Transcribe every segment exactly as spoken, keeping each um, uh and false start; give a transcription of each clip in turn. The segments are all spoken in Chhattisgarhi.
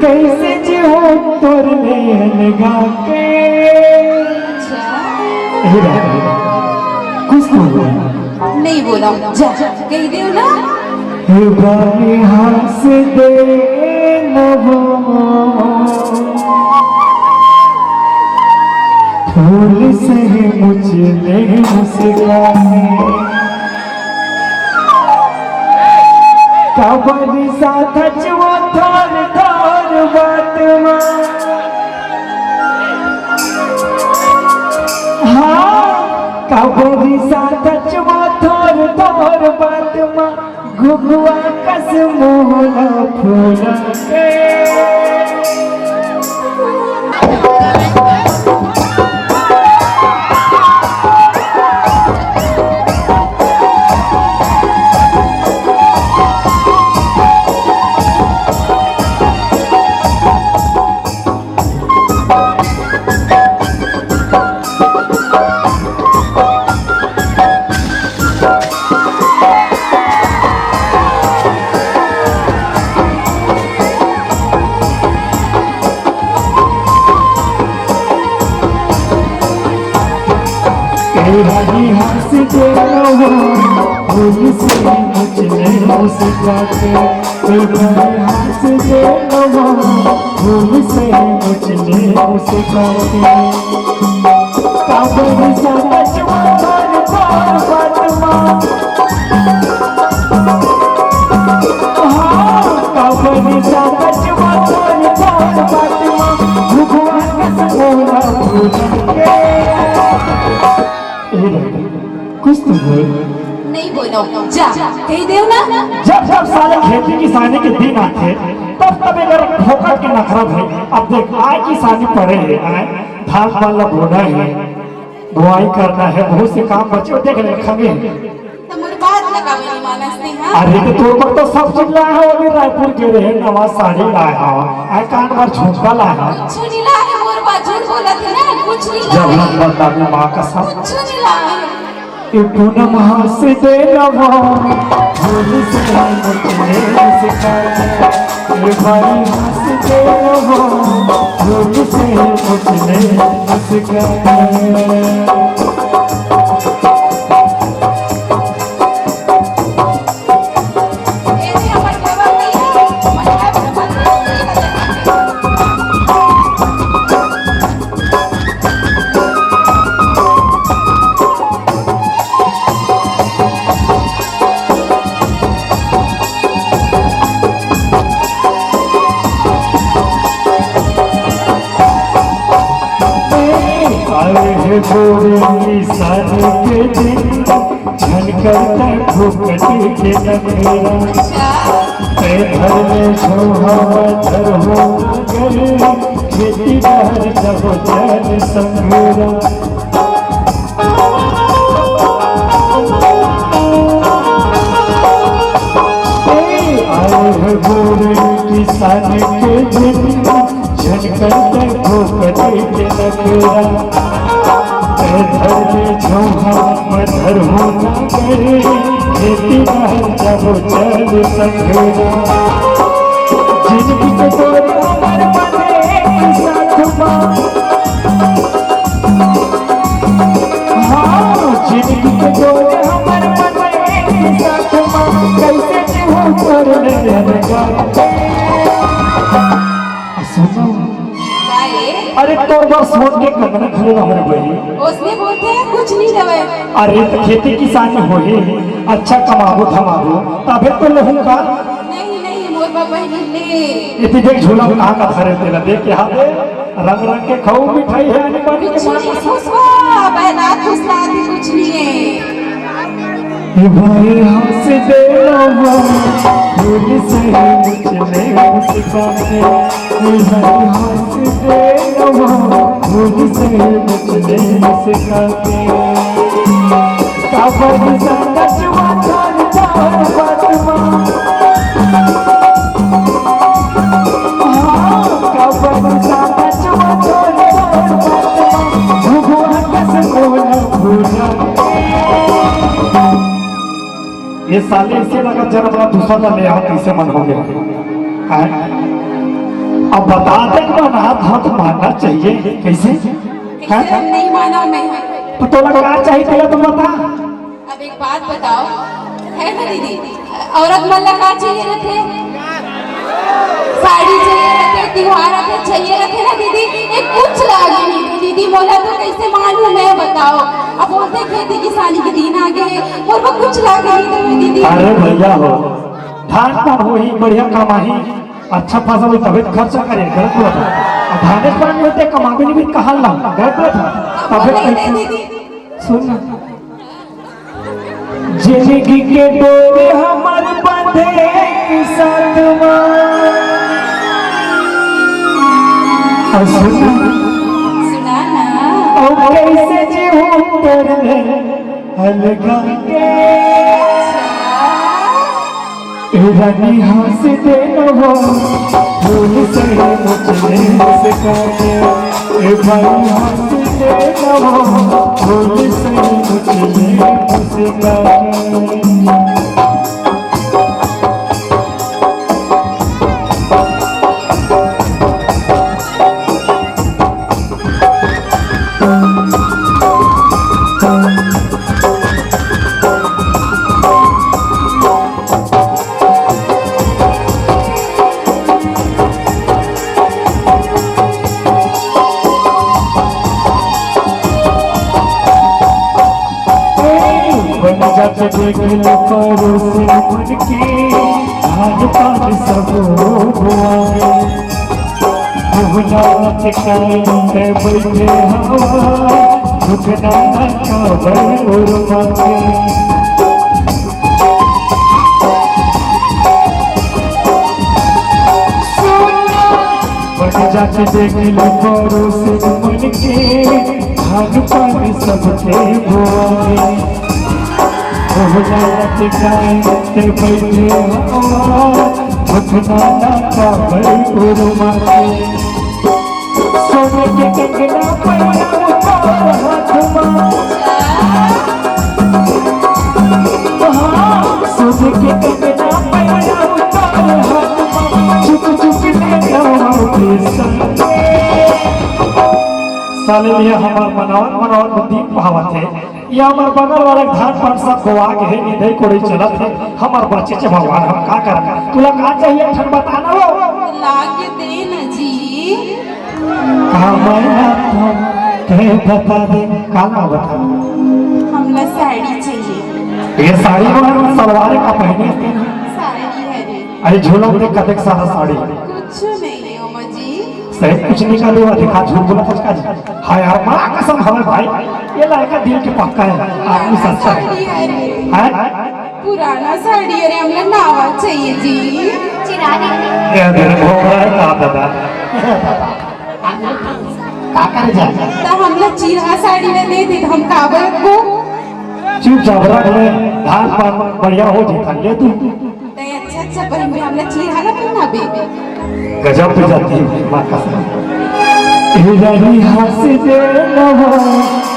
कैसे जीवो तोर ले लगा के। हे राधे, कुछ तो बोल। नहीं बोला, जा, कह दे ना। हे बारी हंस दे नवा, फूल से मुझले मुस्काने। काबर साथ वो थोर थोर बात मा। हाँ, काबर साथ वो थोर थोर बात मा। घुघुआ कस मोला फूला के। ए भाई हंस दे रहो, फूल से मुझले मुस्काते। ए भाई हंस दे रहो, फूल से मुझले मुस्काते। काबर समझ मगर बार बात मा। हाँ, काबर समझ मगर बार बात मा। भगवान से बोला भूल के। ए भाई, कुछ तो बोल। नहीं बोलो, जा, कह दे ना। जब जब साले खेती किसानी के दिन आथे, तब तब एकर फोकट के नखरा भाई। अब देख, आय किसानी पड़े हे, आय धान पान ला बोना हे, बुआई करना हे, बहुत से काम बचे, देख ले, खंगे। तो मोर बात लगा बनी मानस ने, हाँ? अरे, तो तोर बर तो सब चीज लाय हंव, अभी रायपुर गे रहेंव, नवा साड़ी लाय हंव, आय कान बर झुमका लाय हंव। कुछ नहीं लाय हे मोर बर, झूठ बोलत हे ना, कुछ नहीं लाय हे। जब हम बताबे माँ कसम। कुछ नहीं लाय हे। ए पूनम हंस दे नवा, फूल से मुझले मुस्काते। ए भाई हंस दे नवा, फूल से मुझले मुस्काते। अरे हे गोरी निशान के दिन, झन करता फुकट के नखरा। पैदल में झोहा धर हो गए, खेती बार जब चल संगरा। आए है गोरे किसान के दिन, झनकन में भोकते के नखरा। ए धर ले झोहा मधर होना गए, खेती बार जब चल संगरा। जिंदगी के तोरे हमर बने साथ मा। हाँ, जिंदगी के तोरे हमर बने साथ मा। कैसे जीहूँ तोर नैन लगा के। सुनो। का ए? अरे तोर बर सोन के कंगना घलो हवे रे बहिनी। ओसने बोलथे कुछ नहीं हवे। अरे त खेती किसानी होही, अच्छा कमाबो धमाबो, तभे तो लेहूँ का। नहीं, नहीं, मोर बर पहिली ले। एती देख झोला में कहाँ का धरे तेला, देख के हाथ दे, रंग रंग के खाऊ मिठाई हे, आनी बानी के कुछ मार नहीं, फुसवा, बहना फुसला दी कुछ नहीं हे। ए भाई हंस दे नवा, फूल से मुझले मुस्काते। ए भाई हंस दे नवा, फूल से मुझले मुस्काते। काबर संगत मा चल जाए बदमा। हाँ, काबर संगत मा चल जाए बदमा। भगवान कस मोला भूला। ए साले, अइसे लगत जरा बड़ा दूसर ला ले आवत, अइसे मन होगे। अब बता दे, मना था तो मानना चाहिए। कैसे? कैसे? हाँ? नहीं माना मैं। तो तोला का चाहिए, पहले तो बता। अब एक बात बताओ, है ना दीदी, औरत मन ला का चाहिए रथे? साड़ी चाहिए रथे, तिहार आथे, चाहिए रथे ना दीदी। एक कुछ लागे नहीं तो दीदी, मोला तो कैसे मानूं मैं, बताओ। अब बोलते खेती किसानी के दिन आ गए, और वो कुछ लागे नहीं तो दीदी। अरे भैया हो, धान पान होही, बढ़िया कमाही, अच्छा फसल होही, तबे तो खर्चा करे, गलत बात है। अब धाने पान होते, कमाबे नहीं भी कहाँ ला, गलत बात है। तबे नहीं, तो नहीं, दीदी। सुन ना, जिंदगी के डोर हमर बंधे एक साथ मा। और सुन ना, सुना ना। और कैसे जीऊं तेरे अलगा के। ए रानी हंस दे न वो, फूल से मुझे मुस्कान। ए भाई हंस दे न वो, फूल से मुझे मुस्कान। बन जाके देख ले पड़ोसी मन के, धान पान सब बोआए। भुवना टिकाए ते बैठे हवा, झुकना ना काबर उर्मा के। बन जाके देख ले पड़ोसी मन के, धान पान सबके बोआए। भुवना टिकाए ते बैठे हवा, झुकना ना काबर उर्मा के। सोने के कंगना पहनाऊं तोर हाथ मा। हाँ, सोने के कंगना पहनाऊं तोर हाथ मा। चुप चुप ले जाओ के संगे। साले, ये हमार मनावत मनावत में दीप बहावत हे। ये हमार बगल वाला धान पान सब बोआ के हे, निंदई कोड़ई चलत हे। हमार बच्चे चे भगवान, हम का करब? तुला का चाहिए, एक ठन बता ना वो। ला के दे ना जी। का मैं ना था, कहे बता दे, का ना बता? हमला साड़ी चाहिए। ये साड़ी वाला सलवार का पहने? साड़ी है रे। अरे झोला में देख, कतेक सारा साड़ी। कुछ नहीं है अम्मा जी। सही कुछ नहीं कर रहे, देखा झूठ बोला था उसका जी। हाँ यार, माँ कसम हमें भाई, ये लड़का दिल के पक्का है, आदमी सच्चा है। साड़ी है रे। हैं? पुराना साड़ी, अरे हमला नवा चाहिए जी। चिरा दे। ये मेरे भोपड़ा है, दादा, दादा। का कर जा? तो हमला चिरा साड़ी ला दे दे, हम काबर को? चुपचाप रख ले, धान पान बढ़िया हो जाता, ले तू। तैं अच्छा अच्छा पहिन बे, हमला चिरहा ला पहिना बे। गजब हो जाती है माँ कसम। ए रानी हंस दे नवा,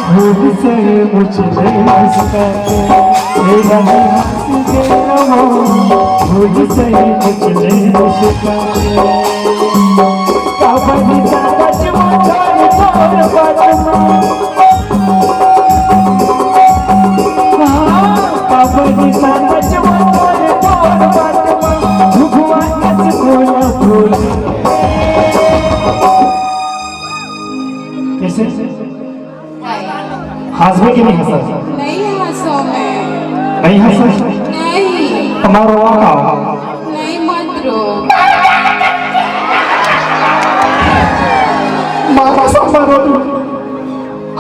भूल से मुझे मुस्का के। ए रानी हंस दे नवा, भूल से मुझे मुस्का के। का बनी सारा जुआ छोड़ तोर बात मा। कैसे? हंसबे कि नहीं हंसा? नहीं हंसो मैं। नहीं हंसा? नहीं। तुम्हारा रोवा का हो? नहीं, मत रो। मारा सब मारो तू।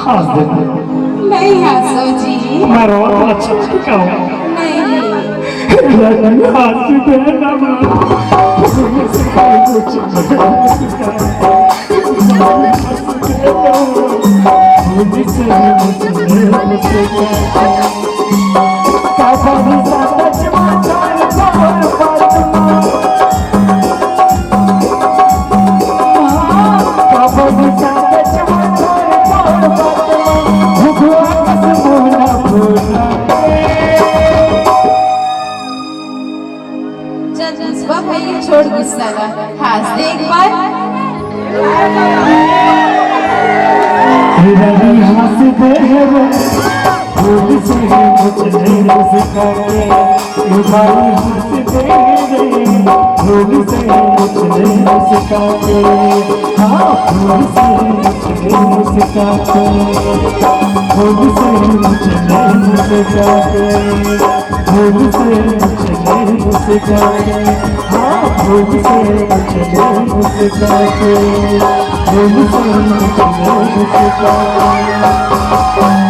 हंस दे। नहीं हंसो जी। मैं रोवा तो अच्छा लगता हूँ। नहीं। हंस दे ना माँ। चल, गुस्सा भाई, छोड़ गुस्सा ला। फूल से मुझे मुस्का के, लुभाई हंस दे रे। फूल से मुझे मुस्का के, हाँ, फूल से मुझे मुस्का के, फूल से मुझे मुस्का के, फूल से मुझे मुस्का के, हाँ, फूल से मुझे मुस्का के, फूल से मुझे मुस्का के।